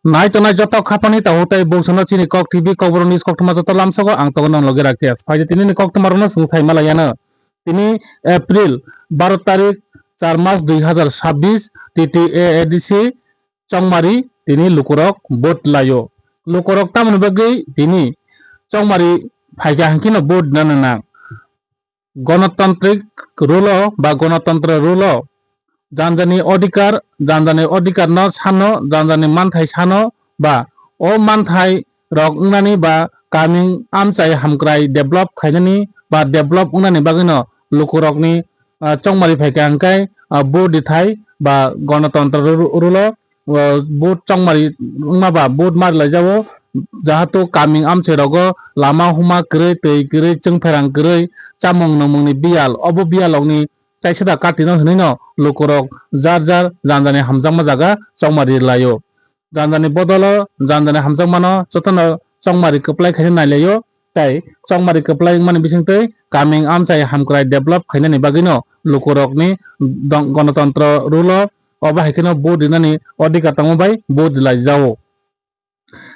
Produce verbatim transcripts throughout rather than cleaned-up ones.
Nai tongnai joto khapani tahu tei buksuno chini Kok T V Kokborok news koktwma joto lamsogo ang tongo nong logi Rakesh. Phaidi tini ni koktwma rokno chwng sai malai yano. Tini April baro tarik char mas dui hazar sabbish T T A A D C Chongmari tini lukurok vote laio. Lukurok tamoni bagwi tini Chongmari phaikha hwnkhe no vote nana nang. Gonotantrik rule o ba gonotantra rule o janjani odhikar, janjani odhikar no sano, janjani manthai sano ba o manthai rok wngnani ba kaming amchai hamkrai develop khainani ba develop wngnani bagwino lukurokni, ah, chongmari phaikha hwnkhe, ah, vote rithai ba gonotantra ru-, rule o, ah, vote chongmari wngma ba vote mari laijago, jahatu kaming amchai rogo lama huma kwrwi, twi kwrwi, chwngpherang kwrwi, chamung nungmungni biyal, obo biyalokni chaisada katino hwnwino lukurok jar jar janjani hamjakma jaga chongmari laio. Janjani bodolo janjani hamjakmano jotono chongmari kwplai khaina nailaio, tei chongmari kwplai wngmani bisingtwi kaming amchai hamkrai develop khainani bagwino lukurokni dong-, gonotontro rule o obo hai kheno vote rinani odhikar tongma bai vote rilaijao.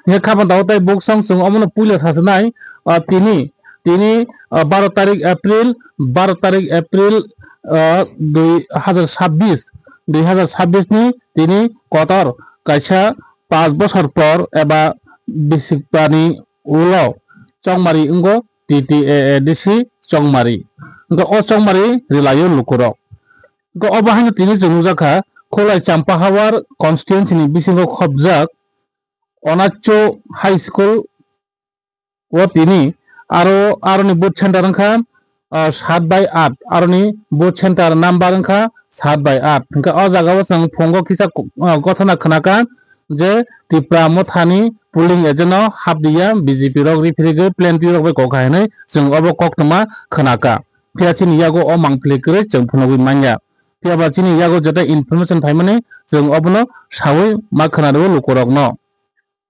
Hingkhe khabang tabuk tei buksong chwng omono puila sasinai, ah, tini, tini, ah, baro tarik April, baro tarik April, ah, dui hazar sabbish, dui hazar sabbish ni tini kotor kaisa panch bosor por eba bisikbani ulo chongmari wngo T T A A D C chongmari. Hingkhe o chongmari rilaio lukurok. Hingkhe obo haino tini chwng nukjakha Khulai Champahawar constituency ni bisingo khobjak Onacho High School o tini aro, aroni vote center wngkha, ah, sat bai aat, aroni vote center number wngkha sat bai aat. Hingkhe o jagao chwng phungo kisa, ah, gothana khnakha je Tipra Mothani polling agent no hapdiya B J P rok referee gwi plenty rok bai kok hai hinwi chwng obo koktwma khnakha. Phiya chini yago o mangpili kwrwi chwng phunugwi manya. Phiya ba chini yago jeta information phaimani chwng obono sawi ma khwnarwo lukurokno.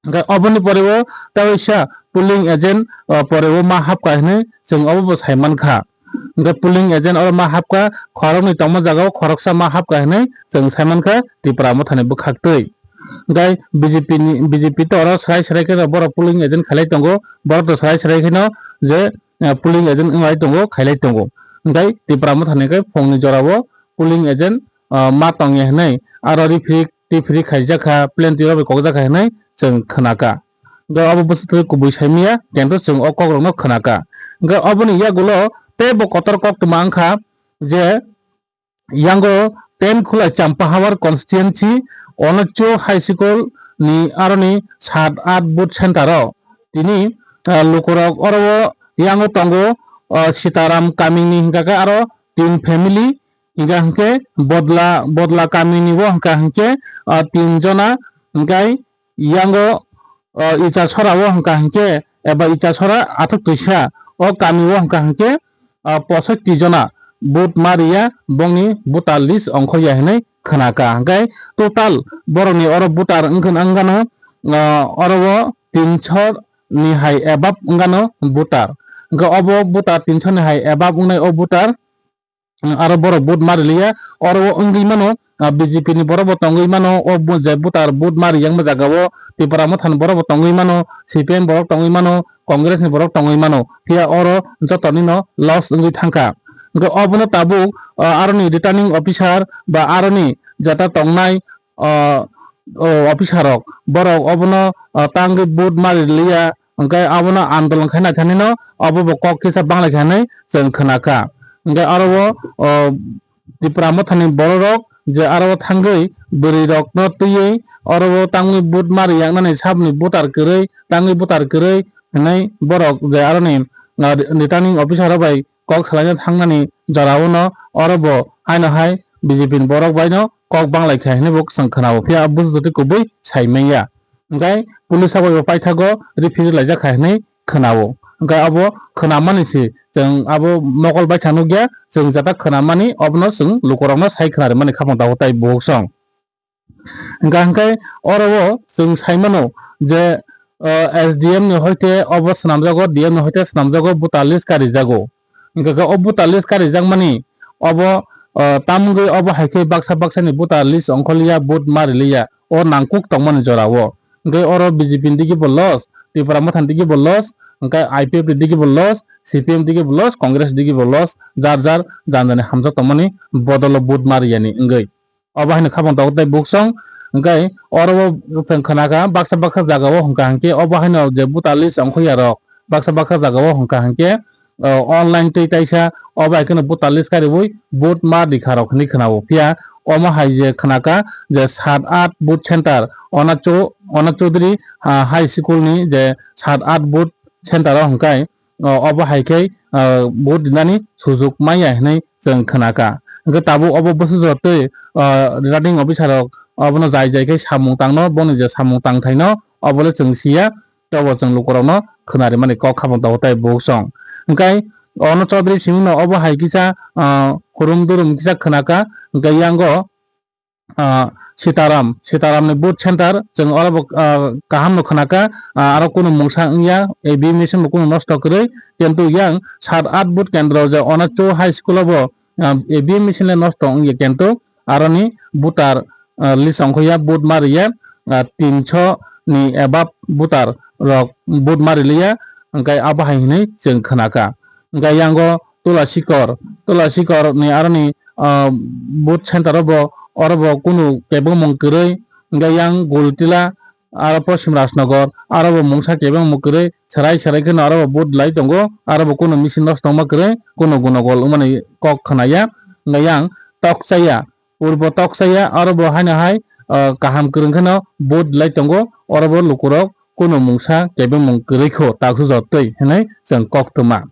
Hingkhe oboni pore o tei waisa polling agent, o, pore o ma hapkha hinwi chwng obo bo sai mankha. Hingkhe polling agent oro ma hapkha, khoroknwi tongma jagao khoroksa ma hapkha hinwi chwng sai mankha Tipra Mothani bwkhaktwi. Hingkhe B J P ni, B J P to oro swrai swrai kheno borok polling agent khailai tongo, borok to swrai swrai kheno je, eh, polling agent wnglai tongo, khailai tongo. Hingkhe Tipra Mothani khe phungni jorao polling agent, ah, ma tongya hinwi aro referee, referee khaijakha, plenty rok bai kokjakha hinwi chwng khnakha. Hingkhe obo bwswk kubui saimanya, kintu chwng o kokrokno khnakha. Hingkhe oboni yagulo teibo kotor koktwma wngkha je yango ten Khulai Champahawar constituency Onocho High School ni aroni sat aat booth center o tini, ah, lukurok oro o yango tongo, ah, Sitaram kamini hingkha khe aro tin family, hingkha hingkhe Bodla, Bodla kamini o hingkha hingkhe, ah, tin jona, hingkhe yango, ah, Ichasora o hingkha hingkhe eba Ichasora athuk twisa o kami o hingkha hingkhe, ah, posotti jona vote ma riya, bongni voter list ongkhorya hinwi khnakha. Hingkhe total borokni oro voter wngkha, wngkha, ah, oro o tinso ni hai above wngkha voter. Hingkhe obo voter tinso ni hai above wngnai o voter, aro borok vote ma riliya, oro o wngwi mano, ah, B J P ni borok bo tongwi mano, o bo-, je voter vote ma riyakma jaga o Tipra Motha ni borok bo tongwi mano, C P I M borok tongwi mano, Congress ni borok tongwi mano, phiya oro joto ni no loss wngwi thangkha. Hingkhe obono tabuk, ah, aroni returning officer ba aroni jeta tongnai, ah, o officer rok, borok obono, ah, tangwi vote ma riliya, hingkhe abono andolon khai naithani no obo bo kok kisa banglai kha hinwi chwng khna kha. Hingkhe aro o, o, Tipra Mothani bororok je aro thangwi bwrwirokno twiwi oro o tangwi vote ma riyaknani saboni voter kwrwi, tangwi voter kwrwi hinwi borok je aroni, ah, returning officer rok bai kok salaina thangnani jorao no oro bo haino hai B J P ni borok bai no kok banglai kha hinwi bo chwng khna-o, phiya bujo jotwi kubui sai manya. Hingkhe police rok bai bo paithago referee laijak kha hinwi khna-o. Hingkhe abo khnamani se chwng abo mokol baitha nukya, chwng jata khnamani obono chwng lukurokno sai khna rimani khaphang tabuk tai bukhuk song. Hingkha hingkhe oro o chwng sai mano je, o, S D M ni hoite obo swnamjago, D M ni hoite swnamjago, voter list karijago. Hingkha khe o voter list karijakmani obo, o, tamgwi obo hai khe baksa baksa ni voter list ongkhorliya, vote ma riliya, o nangkuk tongmani jora o. Hwnkhe oro B J P ni digi bo loss, Tipra Motha ni digi bo loss, hwnkhe I P F ni digi bo loss, C P M digi bo loss, Congress digi bo loss, jar jar jani jani hamjak tongmani bodolo vote ma riyani wngwi. Obo haino khabang tongo tei buksong, hwnkhe oro o chwng khna kha baksa baksa jaga o hwnkha hwnkhe obo haino je voter list ongkhoya rok baksa baksa jaga o hwnkha hwnkhe, o, online twi kaisa obo hai kheno voter list kariui vote ma rikha rok hinwi khna o. Phiya omo hai je khna kha je sat at vote center Ona Chou-, Ona Chaudhary, ah, High School ni je sat at vote center o hwnkhe, o, obo hai khe, ah, vote rinani sujuk maya hinwi chwng khna kha. Hwnkhe tabuk obo bwsajwk twi, ah, returning officer rok obono jai jai khe samung tangno, boni je samung tangthaino obo le chwng siya, tei obo chwng lukurokno khwnarimani kok khabang tongo tei buksong. Hwnkhe Ono Chaudhary simi no obo hai kisa, ah, hurum durum kisa khna kha, hwnkhe yango, ah, Sitaram, Sitaram ni vote center, chwng oro bo, ah, kaham no khna kha, ah, aro kunu mungsa wngya, A B M machine bo kunu nosto kwrwi, kintu yang sat at vote kendro je Ona Chou High School o bo, ah, A B M machine le nosto wngya, kintu aroni voter, ah, list ongkhoya vote ma riya, ah, tinso ni above voter rok vote ma riliya, hwnkhe abo hai hinwi chwng khna kha. Hwnkhe yango Tula Sikor, Tula Sikor ni aroni, ah, vote center o bo, oro bo kunu kebengmung kwrwi, hwnkhe yang Gultila, aro Poschim Rajnagar, aro bo mungsa kebengmung kwrwi, serai serai kheno aro bo vote lai tongo, aro bo kunu machine nosto wngma kwrwi, kunu gunogol wngmani kok khna ya, hwnkhe yang Tokchaya, Purbo Tokchaya, aro bo haino hai, ah, kaham kwrwng kheno vote lai tongo, oro bo lukurok kunu mungsa kebengmung kwrwi kho, takhu jotoi hinwi chwng kok twma.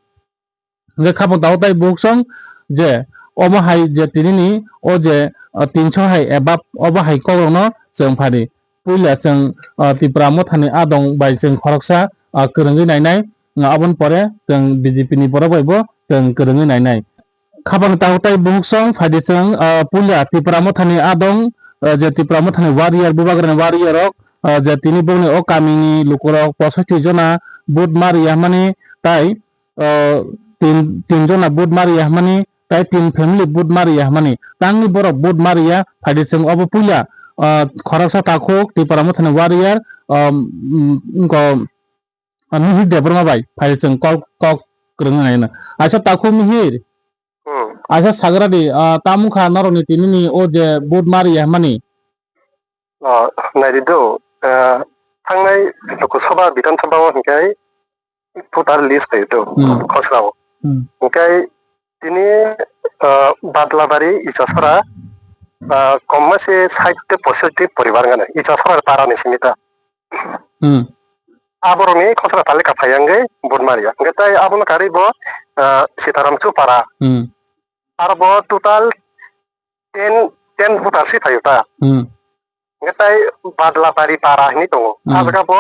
Hwnkhe khabang tabuk tai buksong je omo hai je tinini o je, ah, tinso hai above obo hai kokrokno chwng phari. Puila chwng, ah, Tipra Mothani adong bai chwng khoroksa, ah, kwrwngwi nainai, ah, aboni pore chwng B J P ni borok bai bo chwng kwrwngwi nainai. Khabang tabuk tai buksong phaidi chwng, ah, puila Tipra Mothani adong, ah, je Tipra Mothani warrior, bubagrani warrior rok, ah, je tini bongni o kamini lukurok posoichwi jona vote ma riya hwnmani tai ah, tin, tin jona vote ma riya hwnmani, tai tin family vote ma riya hwnmani. Tangni borok vote ma riya, phaidi chwng obo puila, ah, khoroksa takhuk Tipra Mothani warrior, ah, mm, wngkha, ah, Mihir Debbarma bai phaidi chwng kok, kok kwrwngwi naina. Aisa takhuk Mihir, Hmm. Aisa sagra di, ah, tamo wngkha norokni tinini o je vote ma riya hwnmani? Ah, naidi do, ah, thangnai Lok Sabha, Bidhan Sabha o hwnkhe voter list phaio do, Hmm. Khosra o. Hmm. Hwnkhe tini, ah, Badlabari Ichasora, ah, komma se sait te poisotti poribar wngkha na Ichasora para ni simi ta. Hmm. Aborokni khosra talika phaiya wngwi vote ma riya. Hwnkhe tai abono karwi bo, ah, Sitaram Chupara. Hmm. Aro bo total ten, ten voter si phaio ta. Hmm. Hwnkhe tai Badlabari para hinwi tongo. Hmm. Ah jaga bo,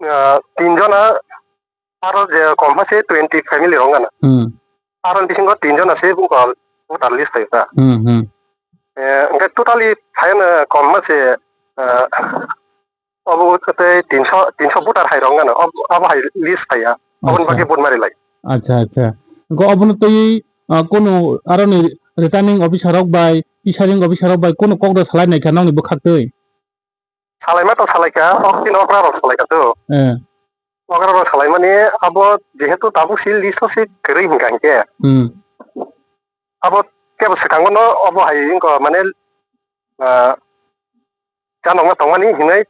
ah, tin jona aro je kom kha se twenty family rok wngkha na. Hmm. Aro ni bisingo tin jona se voter list phaio ta. Hmm, hmm. Eh, hwnkhe totally phaiyano kom kha se, ah, Obo tei tinso, tinso voter hai rok wngkha na, ob-, abo hai list phaiya. Aboni Acha. Bagwi vote mari lai. Acha, acha. Hwnkhe obono twi, ah, kunu aroni returning officer rok bai, presiding officer rok bai kunu kok da salai nai kha nokni bwkhak twi? Salaima to salai kha, ok tin okra rok salai kha to. Eh. Okra rok salai mani abo jehetu tabuk si list o si kwrwi hwnkha hinkhe. Hmm. Abo kebo swkango no obo hai wngkha mane, ah, janokma tongmani hinwi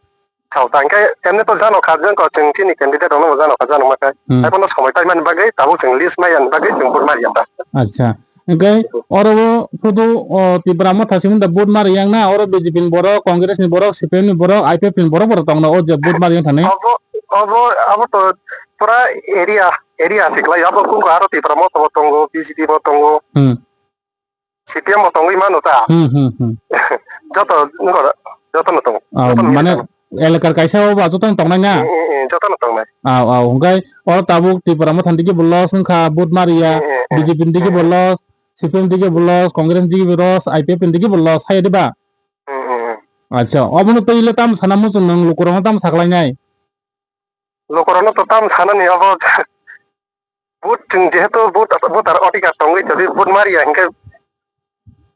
sao ta. Hwnkhe emne to janokha, jengko chwng chini candidate rokno bo janokha, janokma khe. Hmm. Haiphano somoi paimani bagwi tabuk chwng list maiyani bagwi chwng vote mariya ta. Acha. Hwnkhe oro o photo, o, Tipra Motha simi da vote mari yang na, oro B J P ni borok, Congress ni borok, C P M ni borok, I P F ni borok, borok tongna o je vote mari yang thani. Obo, obo, abo to pura area, area si klai, abo kungko aro Tipra Motha bo tongo, B J P bo tongo. Hmm. C P M bo tongwi mano ta. Hmm, hmm, hmm. Joto, nungko, joto no tongo. Ah, joto no mane tongo. Elakar kaisa o ba joto no tongnai na? Eh, eh, eh, joto no tongnai. Aw, aw, hwnkhe oro tabuk Tipra Motha ni digi bo loss wngkha, vote mariya, eh, eh, eh, B J P ni digi bo loss, C P M digi bo loss, Congress digi bo loss, I P F ni digi bo loss, hai diba? Hmm, hmm, hmm. Acha, obono twi le tam sana muchung nang lukurokno tam saklainai? Lukurokno to tam sanani abo. Vote chwng jehetu vote, voter odhikar tongwi tongwi vote mariya hinkhe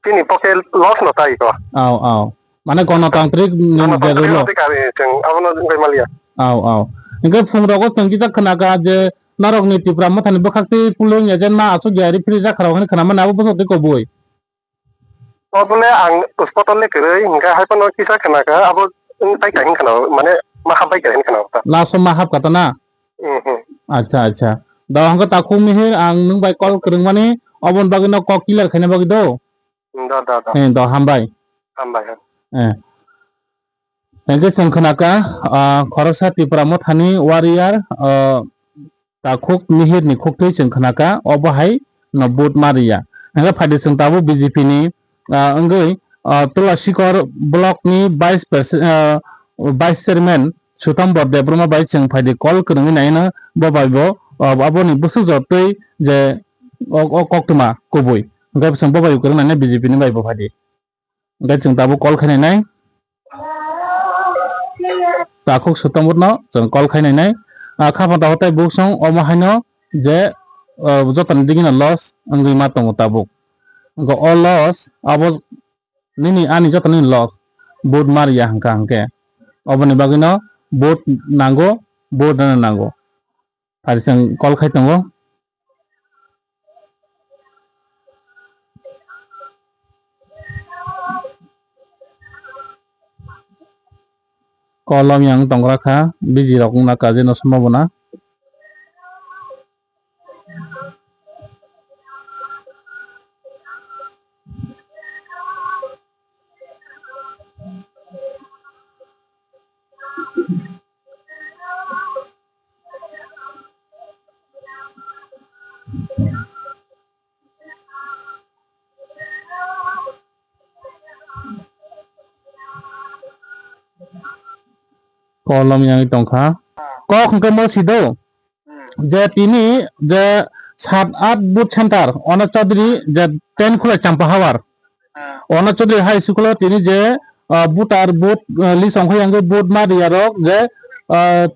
chini poke loss no tai ko. Aw, aw. Mane gonotantrik ni Gonotantrik derilo. Tei kari chwng abono wngwi maliya. Au, au. Hingke phungrogo chwng kisa khwnakha je norokni Tipra Mothani bwkhaktwi polling agent ma aswk ya referee jakharok hinwi khwnamani abo bwswk twi kubui. Obole ang spot le kwrwi hingke hai phano kisa khwnakha abo wng tai kahim khwnao mane ma hap bai kahim khwnao ta. Last o ma hap kata na? Mhm. Acha, acha. Do hingke takhuk mihir ang nwng bai call kwrwngmani oboni bagwi no kok clear khaina bagwi do. Da, da, da. Eh, do, hambai. Hambai, ha. Eh. Hingke chwng khwnakha, ah, khoroksa Tipra Mothani warrior, ah, takhuk mihirni khuktwi chwng khwnakha, obo hai no vote ma riya. Hingke phaidi chwng tabuk B J P ni, ah, wngwi, ah, Tulasikor block ni vice presi-, ah, vice chairman Sutombor Debbarma bai chwng phaidi call kwrwngwi naino bo bai bo, ah, aboni bwswk jotwi je o, o koktwma kubui. Hingke chwng bo bai kwrwng naina B J P ni bai bo phaidi. Hingke chwng tabuk call khainai nai. Takhuk Sutombor no chwng call khainai nai. Ah, kha phan tabuk tei buk song omo haino je, ah, jotoni digino loss wngwi ma tongo tabuk. Hingke o loss abo nini ani jotoni loss. Vote ma riya hingka hingke. Oboni bagwino vote nango, vote rwna nango. Ari chwng call khai tongo. Call o yang tongra kha, busy rok wngna kaje no sambabona. Kolom yang tongkha. Kok hwnkhe mo sido. Je tini je sat at booth center, Ono Chaudhary je ten khulai Champa Hawar. Ono Chaudhary High School o tini je, ah, voter vote, ah, list ongkha yang vote ma riya rok je, ah,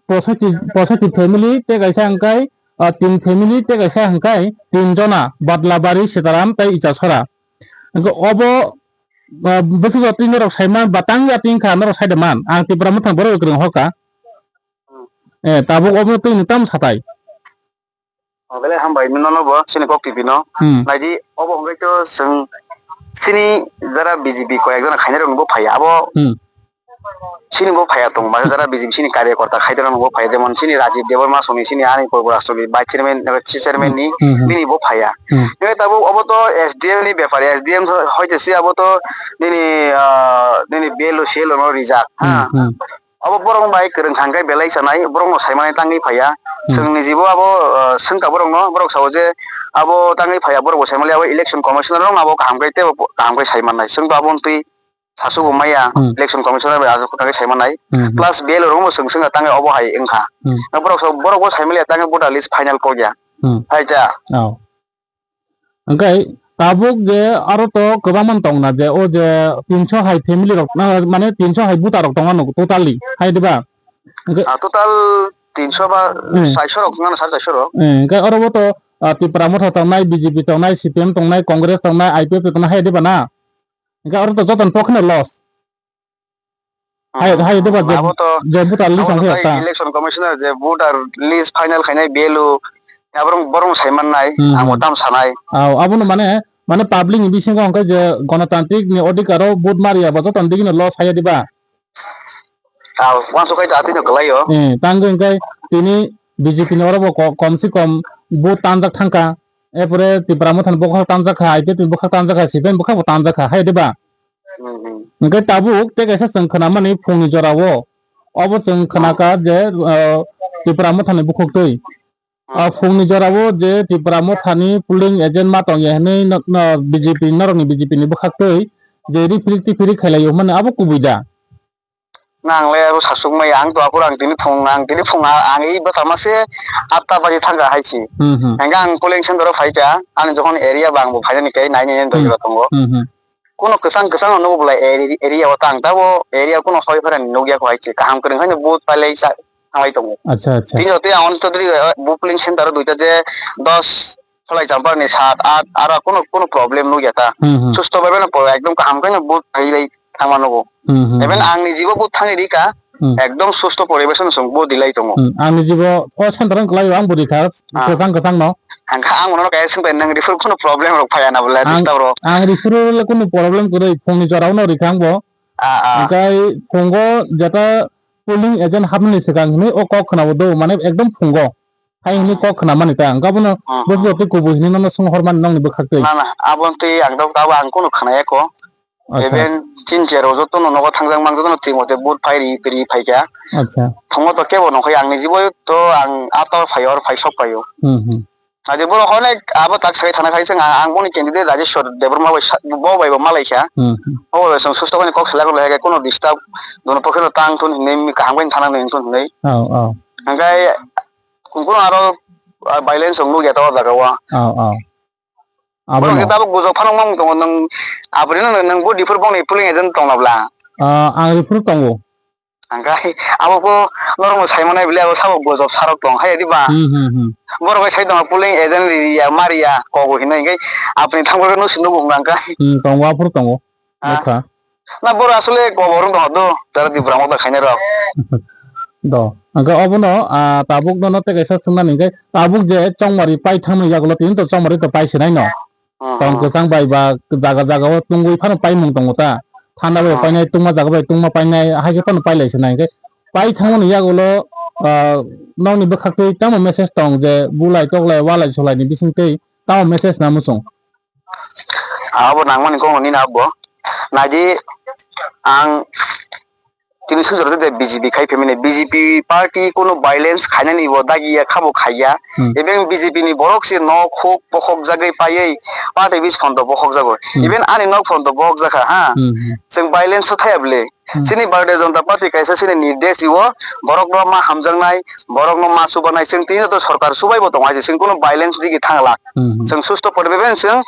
posaiti, posaiti family tei kaisa hwnkhe, ah, tin family tei kaisa hwnkhe tin jona Badlabari, Sitaram tei Ichasora. Hwnkhe obo, ah, bwswk jotoi norok saiman ba tang ya tin kha norok saida man. Ang Tipra Motha borok kwrwng hoka. Eh, tabuk obo twi nwng tamo satai? O, belai hambai, nono bo, chini kok T V no. Hmm. Naidi, obo hwnkhe to chwng chini jara B J P koyek jona khainai rok bo phaiya. Abo Hmm. chini bo phaiya tongo, masa jara B J P chini karyakorta khaidana bo phaiya, jemon chini Rajiv Debbarma songni, chini ani Purbo Rashtrapati vice chairman, eh, chairman ni, Hmm, hmm. Bini bo phaiya. Hmm. Hwnkhe tabuk obo to S D M ni bepar, S D M hoite se abo to nini, ah, nini B L O, C L O no rijak, ha? Hmm, hmm. Abo borok bai kwrwng thangkhe belai chanai, borokno saimanai tangwi phaiya. Hmm. Chwng nijibo abo, uh, swngkha borokno, borok sao je abo tangwi phaiya, borok bo saimanliya, abo election commissioner rok abo kaham khe teibo kaham khe saimannai. Chwng to abo twi sasu bo maya, Hmm. Election commissioner bai aswk tangwi saimanai. Hmm, hmm. Plus B L O rok bo chwng swngkha tangwi obo hai wngkha. Hmm. Borok sao, borok bo saimanliya tangwi voter list final kokya. Hmm. Hai ta. Oh. Hwnkhe tabuk je aro to kwbangma tongna je o je tinso hai family rok, na, mane tinso hai voter rok tongna nugo totally, hai diba? Hwnkhe Ah, total tinso ba Hmm. Saiso rok, na, sare saiso rok. Eh, hwnkhe oro bo to, ah, Tipra Motha tongnai, B J P tongnai, C P M tongnai, Congress tongnai, I P F tongnai, hai diba na? Hwnkhe oro to jotono pokhe no loss. Hai, Hmm. Hai, diba, je, Abo to, je voter list abo to ang tei khe ta. Election commissioner je voter list final khainai B L O, aborok borok sai mannai, Hmm, ang hmm. Tam sanai. Aw, abono mane, mane public ni bisingo hwnkhe je gonotantrik ni odhikar o vote mariya bo jotono digino loss haiya diba? Aw, wansuk kai ta tino kwlaio. Eh, tangwi hwnkhe tini B J P ni oro bo ko-, kom se kom vote tanjak thangkha. Erpore Tipra Motha ni bwkhak tanjak kha, I P F ni bwkhak tanjak kha, C P M ni bwkhak bo tanjak kha, haiya diba? Hmm, hmm. Hwnkhe tabuk tei kaisa chwng khwnamani phungni jorao, obo chwng khwnakha je, ah, Tipra Mothani bukhuktwi. Hmm. Ah, phungni jorao je Tipra Mothani polling agent ma tongya hwnwi no, no, B J P, norokni B J P ni bwkhaktwi je rifrik tifrik khailaio hwnmani abo kubui da? Nang le abo sasuk maya, ang to aphuru ang tini phung, ang tini phung, ang i bwtharma se atta baji thangkha hai se. Hmm, hmm. Hwnkhe ang polling center o phaikha, ani jokhon area bo ang bo phainani khe nai nai Hmm. Doi tongo. Hmm, hmm. Kuno kwchang kwchang no nugo bolai area, area o tang tabo area kuno hoi phara ni nugya kho hai se. Kaham kwrwng haino vote pailai sa thanglai tongo. Acha, acha. Tini jotoi ang Ono Chaudhary, eh, bo polling center o duita je dos Kholai Champar ni sat, at, aro kuno, kuno problem nugya ta. Hmm, hmm. Susto bhabe no po-, ekdom kaham khe no vote pailai thangma nugo. Hmm, hmm, Even hmm. Ang nijibo bo thangwi rika, Hmm. Ekdom susto poribesh no chwng bo dilai tongo. Hmm, ang nijibo o center ang kwlaio, ang bo rikha, Ah. Kwchang kwchang no. Ang kha, ang bono kaisa swngbai, nang refer kheno problem rok phaiya na bole, Ang, disturb rok? Ang refer le kunu problem kwrwi, phungni jora no rikha ang bo. Ah, ah. Hwnkhe phungo jeta polling agent hapnani swkang hinwi o kok khwnabo do, mane ekdom phungo. Hai hinwi kok khwnamani ta, hwnkhe abono Ah, bwswk ah. Twi kubui hinwi nono swnghormani nokni bwkhaktwi. Na, na, abo twi ang dok, abo ang kunu khwnaya kho. Acha. Even chin chair o jotono nogo thangjak mang jotono twi mote vote phai ri, ri phaikha. Acha. Thungo to kebo nongkhai ang nijibo to ang ato phai or phai sok phaio. Hmm, hmm. Adi borok onek abo tak sai thana khai chwng ang boni candidate Rajeshwar Debbarma bai sa-, bo bai bo malaikha. Hmm, hmm. Bo bai chwng susto khani kok selai rok lai khe kono disturb dono pokhe no tang thun hinwi kaham bai thana nung thun hinwi. Oh, oh. Hwnkhe kuno aro, ah, violence wng nukya ta o jaga o. Oh, oh. Borok Abono. Khe tabuk gujok phano wng tongo, nwng aboni no nwng bo diphuru bongni polling agent tongna bla? Ah, ang refer tongo. Hwnkhe abo bo norokno sai manai bwle abo sabo gujok sarok tong hai diba? Hmm, hmm, hmm. Borok bai sai tongo polling agent ri ya, mari ya, kogo hinwi hwnkhe aboni thangbo no sino bo hwnkha. Hmm, tongo, aphuru tongo. Ah. Nukha. Na boro asole kobor wng tong do, tara Tipra Motha khainai rok. Do. Hwnkhe obono, ah, tabuk nono tei kaisa swngnani hwnkhe, tabuk je chongmari pai thangmani yagulo tini to chongmari to pai sinai no. Hmm, Tong hmm. Kwchang bai ba jaga jaga o tungwi phano paimung tongo ta. Thanda bai Hmm. Painai, tungma jaga bai tungma painai, hai khe phano pailai sinai hwnkhe. Pai thangmani yagulo, ah, nokni bwkhaktwi tamo message tong je bulai toklai walai solai ni bisingtwi tamo message na muchung? Abo nangmani kok nini abo. Naidi ang tini sujaro de B J P khai phaimani. B J P party kunu violence khainani bo dagiya khabo khaiya. Hmm. Even B J P ni borok se nok huk pokhok jagwi paiwi party bis phondo pokhok jago. Hmm. Even ani nok phondo bohok jakha ha. Hmm, hmm. Chwng violence o thaya bwle. Hmm. Chini Bharatiya Janata Party kaisa chini nirdesh o borokno ma hamjaknai, borokno ma chubanai, chwng tini to sorkar chubai bo tongo hai se, chwng kunu violence digi thangla. Hmm, hmm. Chwng susto poribesh chwng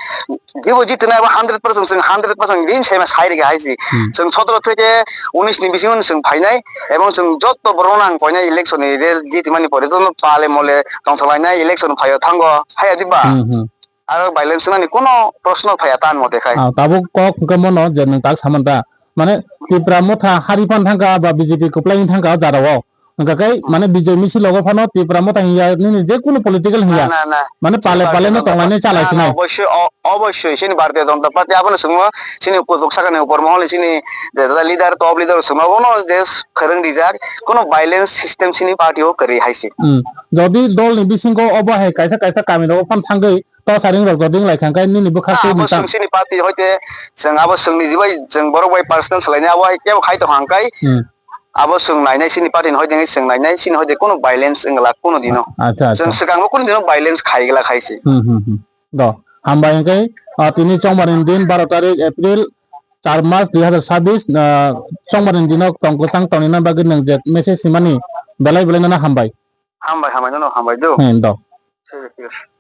jibo jitinai abo hundred percent, chwng hundred percent din sai ma sai rega hai se. Hmm. Chwng sotoro theke unis ni bisingo chwng phainai, ebong chwng jotto borokno ang koinai election ni result jitimani pore jotono pale mole tongthok lainai election phaio thango, hai diba? Hmm, hmm. Aro violence nani kono proshno phaiya ta ani mote khai. Ah, tabuk kok hwnkhe mono je nwng tak saman ta. Mane Tipra Motha hari phan thangkha ba B J P kwplai wng thangkha o jara o. Hwnkha khe Hmm. Mane Bijay Misil logo phano Tipra Motha hiya nini je kunu political hiya. Na, na, na. Mane pale pale no tonglai nai chalai sinai. Obossoi, o-, obossoi chini Bharatiya Janata Party abono chwngno chini kuchuk sakani upor mohol ni chini je leader, top leader chwngno bono je khwrwng rijak kono violence system chini party o kwrwi hai se. Hmm. Jodi dol ni bisingo obo hai kaisa kaisa kami rogo phano thangwi Tosaring rok jodi wng lai kha, hwnkhe nini bwkhak twi abo nini ta- chwng chini party hoite chwng abo chwngni jibai chwng borok bai personal swlainai abo hai kebo khai tong hang kai. Hmm. Abo chwng nainai chini party ni hoite chwng nainai chini hoite kono violence wng glak kono dino. Acha, acha. Chwng swkang bo kono dino violence khai glak hai se. Hmm, hmm, hmm. Do. Hambai hwnkhe, ah, tini chongmani din baro tarik April char mas dui hazar chabbish, ah, chongmani dino tong kwchang tongni bagwi nwng je message simani belai belai nono hambai. Hambai, hambai, nono hambai do. Hmm, do. Thik ase, thik ase.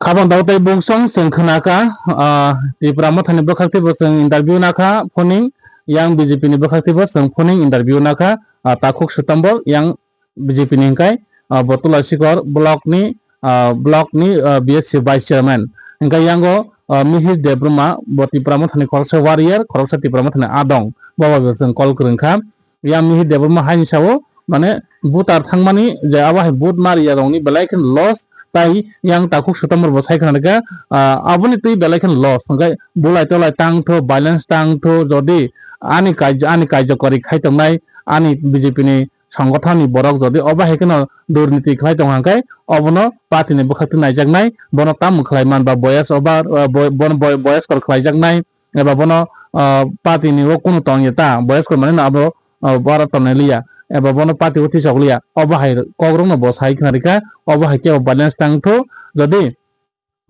Khabang dao tei bungsong chwng khna kha, ah, Tipra Mothani bwkhak teibo chwng interview na kha, phoning yang B J P ni bwkhak teibo chwng phoning interview na kha, ah, Takhuk Sutambor yang B J P ni hwnkhe, ah, Botula Sikor block ni, ah, block ni, ah, B S C vice chairman. Hwnkhe yango, ah, Mihir Debbarma bo Tipra Mothani khoroksa warrior, khoroksa Tipra Mothani adong. Bo bai bo chwng call kwrwng kha. Yang Mihir Debbarma haini sao, mane, voter thangmani je abo hai vote ma rwya rokni belai kheno loss, tai yang Takhuk Sutambor bo sai khna rwkha, ah, aboni twi belai kheno loss. Hwnkhe bulai tolai tang tho, violence tang tho, jodi ani kaj-, ani karjokori khai tongnai, ani B J P ni songgothon ni borok jodi obo hai kheno durniti khlai tong hwnkhe, obono party ni bwkhak twi naijaknai, bono tamo khlai man ba boyas over, ah, boy-, bono boy-, boyas kor khlaijaknai, eba bono, ah, party ni o kunu tong ya ta, boyas kor mane no abo, ah, bora tongnai liya, eba bono party o thisok liya, obo hai kokrok no bo sai khna rikha, obo hai khe o balance tang thu, jodi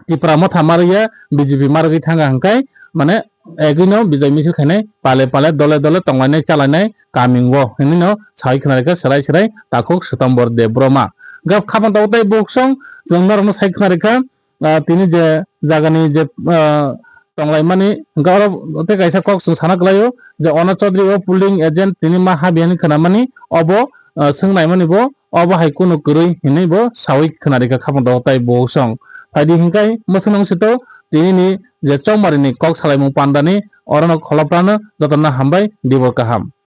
Tipra Motha ma rwya, B J P ma rwgwi thangkha hwnkhe, mane, egwino Bijay Misil khainai, pale pale, dole dole tonglainai, chalainai, kaming o, hinwi no sai khna rikha, serai serai, Takhuk Sutambor Debbarma. Gab khabang tabuk tei buksong, chwng norokno sai khna rikha, ah, tini je jagani je, ah, tonglaimani, hwnkhe oro tei kaisa kok chwng sana kwlaio je Ono Chaudhary o polling agent tini ma habya hinwi khnamani, obo, ah, swngnaimani bo, obo hai kunu kwrwi hinwi bo sawi khna rikha khabang tabuk tei buksong. Phaidi hinkhai mwswk nang sito tini ni je chongmari ni kok salaimung pandani Orono kholoprano jotono hambai, dibor kaham.